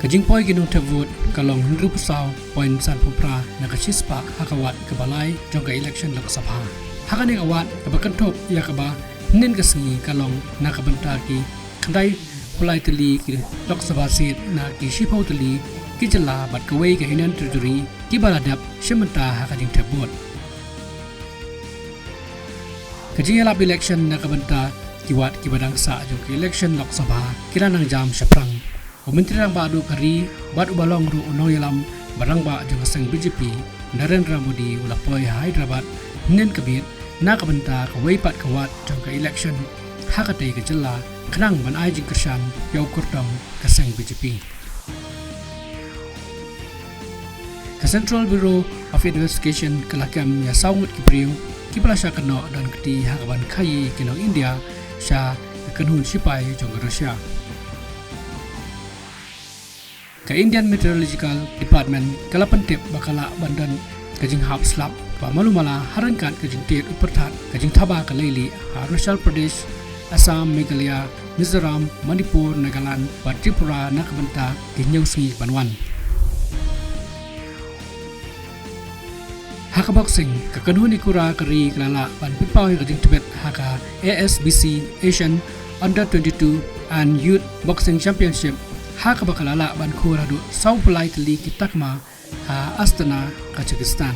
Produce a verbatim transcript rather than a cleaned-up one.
Ka jingpoi ki nongthep vote ka long hynriewphew saw point sanphew phra na ka shispah ha ka wad kaba lai jong ka election Lok Sabha. Ha kane ka wad kaba kynthup ïa kaba hynnin ka sngi ka long na ka bynta ki khyndaiphew lai tylli ki Lok Sabha seat na ki shiphew tylli ki jylla bad kawei ka Union Territory kiba la dep shim bynta ha ka jingthep vote. Ka jingïalap election na ka bynta ki wad kiba dang sah jong ka election Lok Sabha ki la nang jam shaphrang. U Myntri Rangbah duh ka ri bad uba long ruh u nongïalam ba rangbah jong ka seng B J P, Narendra Modi, u la poi ha Hyderabad hynnin ka miet na ka bynta kawei pat ka wad jong ka election ha katei ka jylla khnang ban ai jingkyrshan ïa u kyrtong ka seng B J P. Ka Central Bureau of Investigation ka la kem ïa saw ngut ki briew kiba la shah kynnoh don kti ha kaban khaïi ki nong India sha ka kynhun shipai jong ka Russia. Ka Indian Meteorological Department ka la pyntip ba ka lah ban don ka jinghap slap ba malu mala ha ryngkat ka jingtied u pyrthat ka jingthaba ka leilieh ha Arunachal Pradesh, Assam, Meghalaya, Mizoram, Manipur, Nagaland bad Tripura na ka bynta ki hynñiew sngi ban wan. Ha ka boxing, ka kynhun Ikura ka ri ka la lah ban pynpaw ïa ka jingtbit ha ka A S B C Asian Under twenty-two and Youth Boxing Championship ha kaba ka la lah ban khur haduh sawphew lai tylli ki takma ha Astana, Kazakhstan.